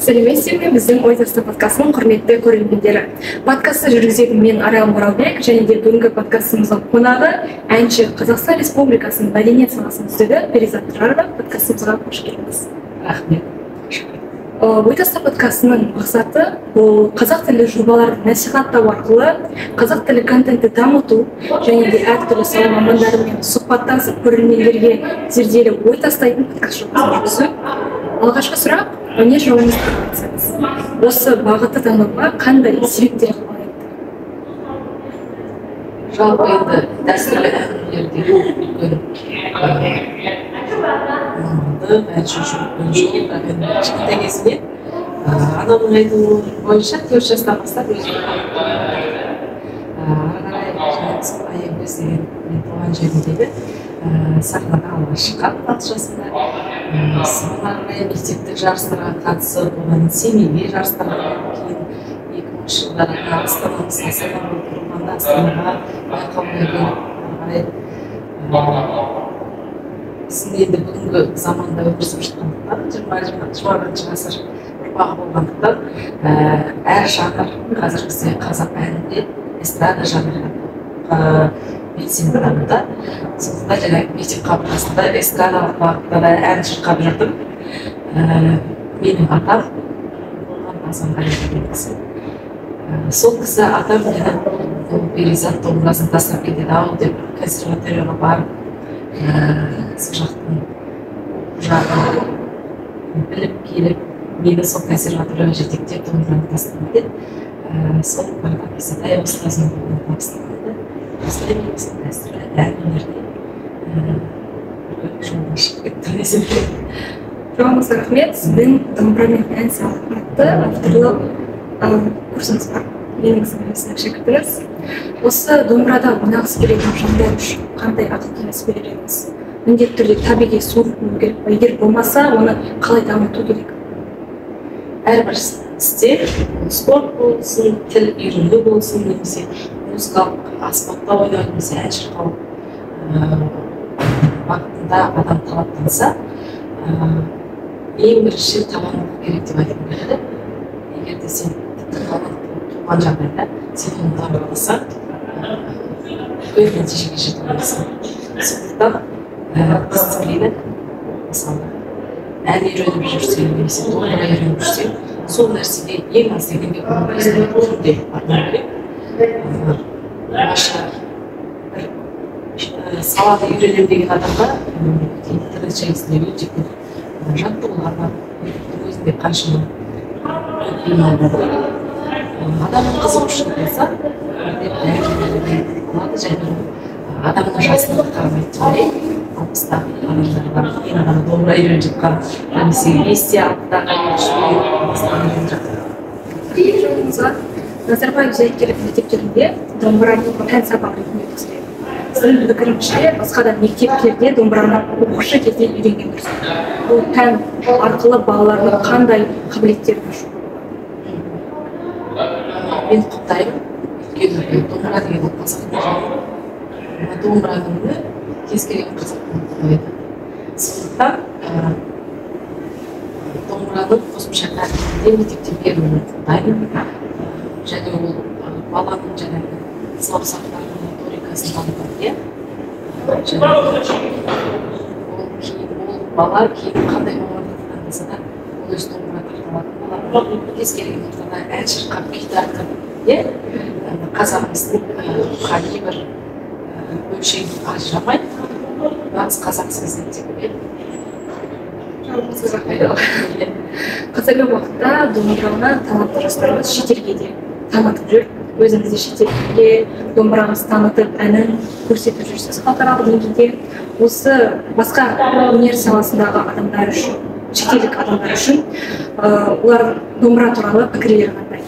Сәлеметсіздер ме, біздің Ой таста подкастының құрметті көрермендері. Подкастты жүргізетін мен, Арайлым Оралбек, және де бүгінгі подкастымыздың қонағы әнші, Қазақстан Республикасының мәдениет саласының үздігі Перизат Тұрарова. Подкастымызға қош келдіңіз. Рахмет. Ой таста подкастының мақсаты бұл қазақ тілді жобаларды насихаттау арқылы қазақ тілі контентті дамыту және де әртүрлі сала мамандарымен сұхбаттасып, көрермендерге зерделі ой тастайтын подкаст жобасын жүргізу. Алғашқы сұрақ: өнер жолыңызды айтсаңыз, осы бағытты таңдауға қандай себептер ықпал етті? Жалпы енді дәстүрлі ән өнерде үлкен мамандық, әнші үшін үлкен жол. Бірақ енді кішкентай кезімнен, анамның айтуы бойынша, 4 жастан бастап өзім ары қарай жаңағы сол Аягөз деген менің туған жерімдегі сахнаға алғаш шыққанмын 6 жасымда. Содан ары қарай мектептік жарыстарға қатысып, одан Семейге жарыстарға барып, кейін 2000-жылдары астанамыз Астана болып құрылғанда Астанаға байқауға келіп, ары қарай біздің енді бүгінгі заманда өмір сүріп жатқандықтан, 21-ғасыр ұрпағы болғандықтан, әр жанр, қазір бізде қазақ әнінде эстрада жанры белсенді дамуда. Сондықтан жаңағы мектеп қабырғасында эстрадалық бағытта да ән шырқап жүрдім. Менің атам болған Асанғали деген кісі. Сол кісі, атам, мені бұл Перизат домбырасын тастап кетеді ау деп консерваторияға барып, сол жақтың оқу жағын біліп келіп, мені сол консерваторияға жетектеп, домбыраны тастап кетеді. Сол Бардак Исатаева ұстазының қолына табысталды. Осылай мен осы дәстүрлі ән өнерде жолға шығып кеттім десем. Жауабыңызға рахмет. Сіздің «Домбырамен ән сал» атты авторлық курсыңыз бар, менің сіңілімсің, шәкіртіңіз. Осы домбырада ойнағысы келетін жандар үшін қандай ақыл кеңес берер едіңіз? Міндетті түрде табиғи суырып болу керек па? Егер болмаса, оны қалай дамыту керек? Әрбір істе, спорт болсын, тіл үйрену болсын немесе музыкалық аспапта ойнау немесе ән шырқау бағытында адам талаптанса, ең бірінші талант керек деп айтқым келеді. Егер де сен тіпті талант болып туған жағдайда сен оны дамытпасаң, үлкен нәтижеге жете алмайсың. Сондықтан дисциплина, мысалы, ән үйреніп жүрсең немесе домбыра үйреніп жүрсең, сол нәрсеге ең аз дегенде 15 минут күнде арнау керек. Басқа бір саланы үйренемін деген адамға интернет желісінде өте көп жаттығулар бар, Ютубтың өзінде қаншама білім алуға болады. Адамның қызығушылығы болса, бірде бәрін алады және ол адамның жасына да қарамайды деп ойлаймын. 60-тағы адамдар бар, енді ғана домбыра үйреніп жатқан, немесе 5-те, 6-дағы, 3-те үйреніп жатқан. Жолыңызға. Назарбаев зияткерлік мектептерінде домбыра пән сабағы ретінде өткізіледі. Сіздің пікіріңізше, басқа да мектептерде домбыраны оқушы кезде үйренген дұрыс. Бұл пән арқылы балалардың қандай қабілеттерін ашуға болады? Мен құптаймын, өйткені домбыра деген ол қазақтың жаны. Мына домбыраның үні кез келген қазақтың құптайды. Сондықтан домбыраның қосымша пән ретінде мектепте берілуін құптаймын. Және ол баланың жаңағы саусақтарының моторикасын дамытады, иә. Және ол кейін, ол бала кейін қандай мамандықты таңдаса да, ол өзі домбыра тарта алатын болады, кез келген ортада ән шырқап, күй тартып, иә, қазағымыздың рухани бір бөлшегін ажырамай, нағыз қазақ сезінеді деп ойлаймын. Жауабыңызға рахмет. Қазіргі уақытта домбыраны талантты жастарымыз шетелге де танытып жүр. Өзіңіз де шетелге домбыраңызды танытып, әнін көрсетіп жүрсіз халықаралық деңгейде. Осы басқа өнер саласындағы адамдар үшін, шетелдік адамдар үшін олар домбыра туралы пікірлері қандай,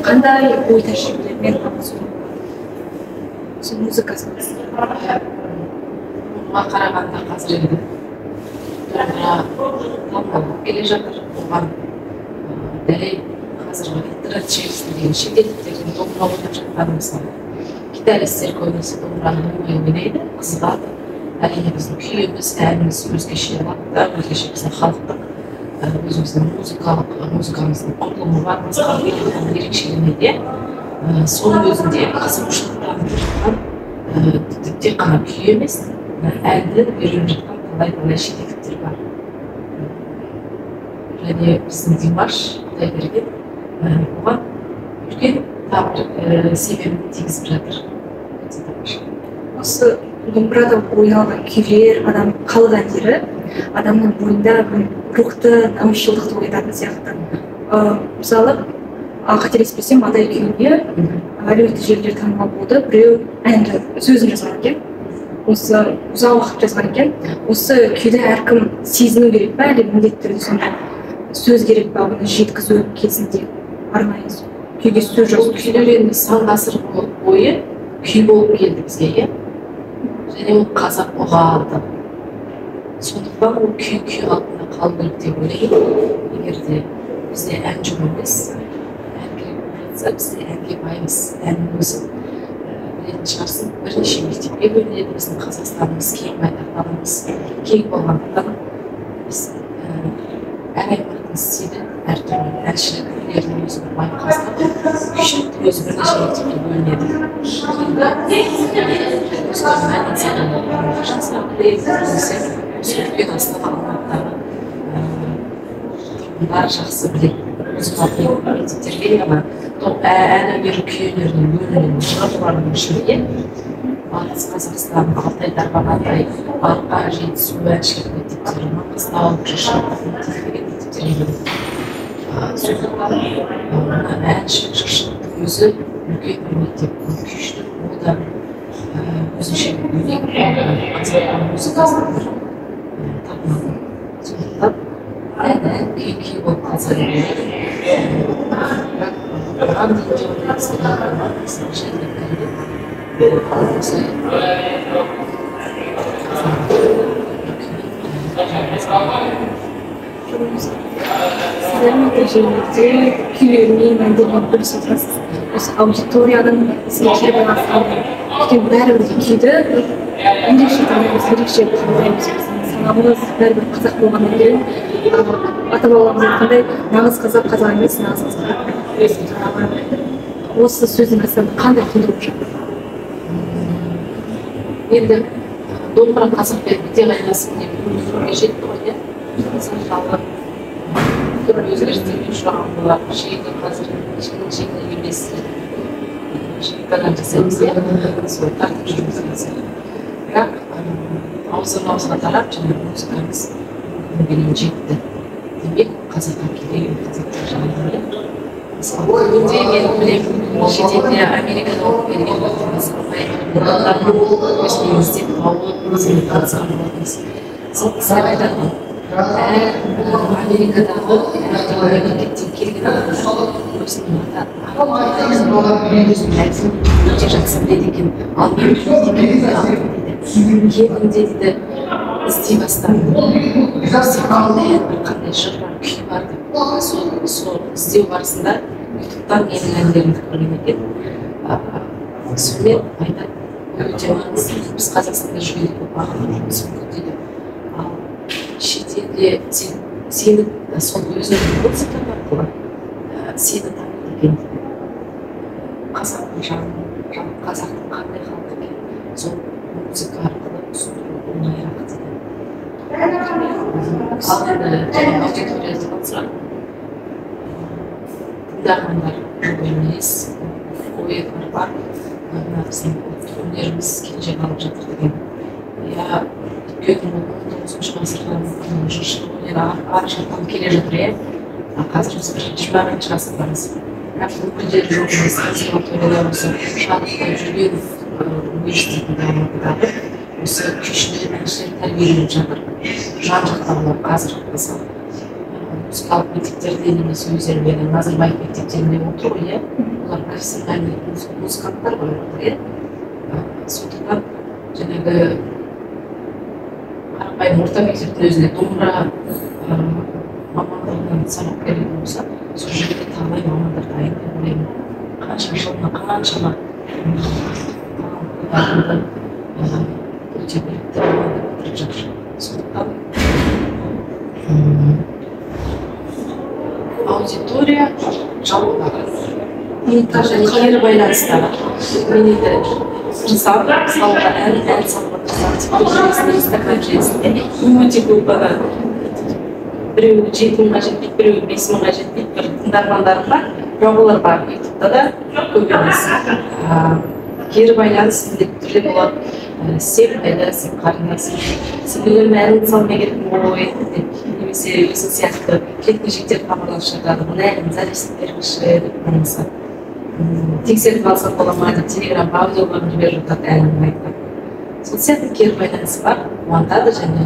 қандай ой тәжірибелермен алмасуға болады осы музыка саласында? Оған қарағанда, қазір енді домбыра танымал болып келе жатыр. Оған дәлел қазіргі интернет желісіндегі шетелдіктердің домбыра ойнап жатқаны. Мысалы, гитаристер көбінесе домбыраны оңай ойнайды, қызығады. Әрине, біздің күйіміз, әніміз өзгеше бағытта, өзгеше, біздің халықтық Өзіміздің музыкамыздың құрылымы бар, басқа ерекшеленеді. Соның өзінде қызығушылық танытып жатқан, тек қана күй емес, әнді үйреніп жатқан талай-талай шетелдіктер бар. Және біздің Димаш Құдайберген оған үлкен тағы себебін тигізіп жатыр. Өте тамаша. Осы домбырада ойналған күйлер, адам халық әндері адамның бойында бір рухты, намысшылдықты оятатын сияқты. Мысалы, қателеспесем, Адай күйінде әлеуметтік желілер танымал болды. Біреу ән сөзін жазған екен. Осы ұзақ уақыт жазған екен. Осы күйді әркім сезіну керек пе, әлде міндетті түрде сондай сөз керек пе, оны жеткізу кезінде арнайы күйге сөз жазу? Бұл күйлер енді сан ғасыр бойы күй болып келді бізге, иә? Және ол қазақ ұға алды. Сондықтан ол күй күй қалпында қалу керек деп ойлаймын. Егер де бізде ән жоқ емес, ән керек болып жатса, бізде әнге баймыз. Әннің өзі, білетін шығарсың, бірнеше мектепке бөлінеді. Біздің Қазақстанымыз кең байтақ даламыз кең болғандықтан біз әр аймақтың стилі әртүрлі, әншілік өнерінің өзі бір бай қазына, күйшіліктің өзі бірнеше мектепке бөлінеді. Енді жақсы біледі, немесе осы үлкен Астана, Алматыдағы тұрғындар жақсы біледі. Музыкалық мектептерге, ана ән өнері, күй өнерінің бөлімінен шығып, олардың ішінде Батыс Қазақстан, Алтай, Тарбағатай, Арқа, Жетісу әншілік мектептері, Маңғыстау, жыршылық мектебі деген мектептерге бөлінеді. Сондықтан мына әншілік, жыршылықтың өзі үлкен бір мектеп. Күйшілік ол да өзінше бөлек қазақ музыкасының бір тармағы. Сондықтан ән ән, күй күй болып қалса деп ойлаймын. Бірақ бұған дейін де ондай эксперимент болған, мысалы, Жәнібек Кәрібек осылай Сіз әлеуметтік желілерде күйлермен, әндермен бөлісіп отырасыз. Осы аудиторияның сізге кері байланысқан, өйткені бәрібір де күйді ерекше танимыз, ерекше қабылдаймыз. Біздің санамыз бәрібір қазақ болғаннан кейін, ата бабаларымыз айтқандай, нағыз қазақ қазақ емес, нағыз қазақ өзін танымы. Осы сөздің астында қандай құндылық жатыр? Енді домбыра қазақпен біте қайнасып міне бүгінгі күнге жетті ғой, иә? Соншалық түрлі өзгерістерге ұшыраған болар. Шегіне қазір ешкімнің шегіне келмес, шекадан жасаймыз, иә, солай тартып жүрміз деген сияқты. Бірақ ауыздан ауызға тарап, жаңағы музыкамыз бүгінге дейін жетті. Демек, қазаққа керек, қазақтың жаны, иә. Мысалы, бүгінде мен білемін, шетелде, Америкада оқып келген өзімен іздеп тауып, өзімен танысқан болатынбыз. Сол кісілер айтады ғой, әр Америкадағы әртүрлі мемлекеттен келген адамдар өзінің өзінің мәтінін өте жақсы біледі екен. Ал мен білмейді екенмін дейді. Келгенде дейді, іздей бастадым. Бізде қандай ән бар, қандай жыр бар, күй бар деп. Сол іздеу барысында ютубтан менің әндерімді көрген екен. Сонымен айтады, өте маңызды, біз Қазақстанда жүргенде көп ағылшын мүмкін дейді. Ал шетелде сені сол өзіңнің музыкаң арқылы сені таниды екен дейді. Қазақтың жанын, жалпы қазақтың қандай халық екенін сол музыка арқылы түсіндіру оңайырақ дейді. Ал енді жаңағы аудитория деген сұрақ, тыңдармандар жоқ емес, ойы бар. Мына біздің ұлттық өнеріміз кенже қалып жатыр деген. Иә, өйткені ол 19 ғасырдан жыршылық өнері ар жақтан келе жатыр, иә. Қазір біз 21-ші ғасырдамыз. Бірақ өкілдері жоқ емес, консерваторияда осы Шарықбай Жүргенов университетінде, Алматыдағы осы күйшілер, әншілер тәрбиеленіп жатыр. Жан жақтан олар қазір мысалы музыкалық мектептерде немесе өздерінің Назарбаев мектептерінде отыр ғой, иә. Олар профессиональный музыканттар ғой олар, иә. Сондықтан жаңағы қарапайым орта мектептің өзінде домбыра мамандығынан сабақ беретін болса, сол жерде талай мамандар дайын деп ойлаймын. Қанша жылына қаншама талантты, өте білікті мамандар бітіріп жатыр. Сондықтан Аудитория жалпы бар. Және кері байланыста бар. Мен енді тырысамын, салуға, ән салуға тырысамын. TikTok желісінде, Instagram желісінде өте көп ана біреуі 7 мыңға жетпейді, біреуі 5 мыңға жетпейді, бір тыңдармандарым бар, бірақ олар бар ютубта да, көп емес. Кері байланыс міндетті түрде болады. Сен қайдасың, қарындасым, сіңілім, әнін салмай кеттің ғой деп, немесе өзің сияқты жеткіншектер хабарласып жатады, мына әнін запись беріңізші деп, болмаса тексертіп алсам бола ма деп, телеграмға аудиоларын жіберіп жатады әнімді айтып. Сол сияқты кері байланыс бар, қуантады. Және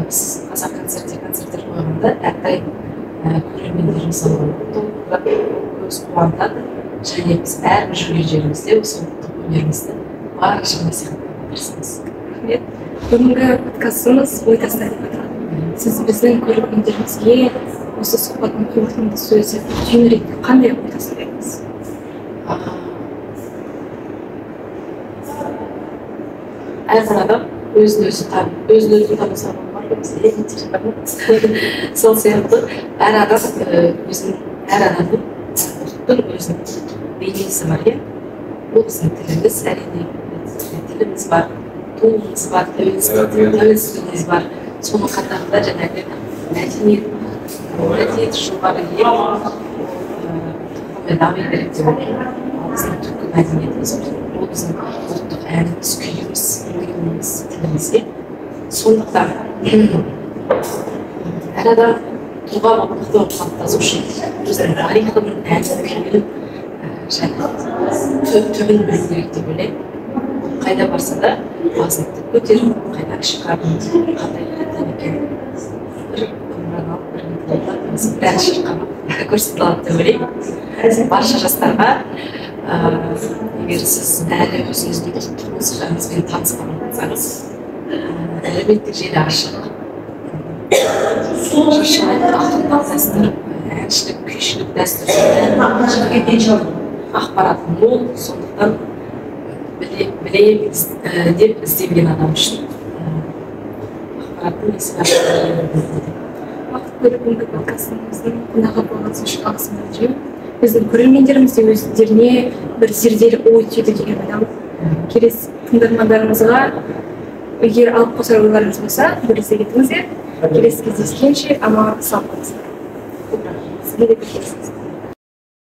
біз Қазақ концертте концерттер қойғанда әрдайым көрермендер, мысалы, толықтырып, көз қуантады. Және біз әрбір жүрген жерімізде осы ұлттық өнерімізді барынша насихаттауға тырысамыз. Рахмет. Бүгінгі подкастымыз «Ой таста» деп аталады. Сіз біздің көрермендерімізге осы сұхбаттың қорытынды сөзі, түйін ретінде қандай ой тастар едіңіз? Әрбір адам өзін өзі танып, өзін өзі тану сабағы бар ғой бізде, бар ма? Сол сияқты әр адам өзінің, әр адамның, ұлттың өзінің ұлттық бейнесі бар, иә. Ол біздің тіліміз, әрине, тіліміз бар, туымыз бар, тәуелсіздігіміз бар. Соның қатарында жаңағы мәдениет бар. Мәдениеті жоғары ел тоқтамай дами береді деп ойлаймын. Ал біздің түпкі мәдениетіміз ол біздің ұлттық әніміз, күйіміз, ойынымыз, тіліміз, иә. Сондықтан әр адам тұлға болып, мықты болып қалыптасу үшін өзінің тарихын, әнін, күйін және түбін білу керек деп ойлаймын. Қайда барса да басын тік көтеріп, қайдан шыққанын, қандай қайдан екенін бір домбыраны алып, бір ойнап немесе бір ән шырқап көрсете алады деп ойлаймын. Барша жастарға, егер сіз әлі өзіңіздің ұлттық музыкаңызбен таныспаған болсаңыз, әлеуметтік желі ашық, жыршылық, ақындық дәстүр, әншілік, күйшілік дәстүр, ақпарат мол. Сондықтан білемін деп ізденген адам үшін ақпараттың есігі ашық. Уақыт бөліп, бүгінгі подкастымыздың қонағы болғаныңыз үшін алғысымды білдіремін. Біздің көрермендеріміз де өздеріне бір зерделі ой түйді деген ойдамын. Келесі тыңдармандарымызға егер алып қосар ойларыңыз болса, бөлісе кетіңіздер. Келесі кездескенше аман сау болыңыздар. Сізге де.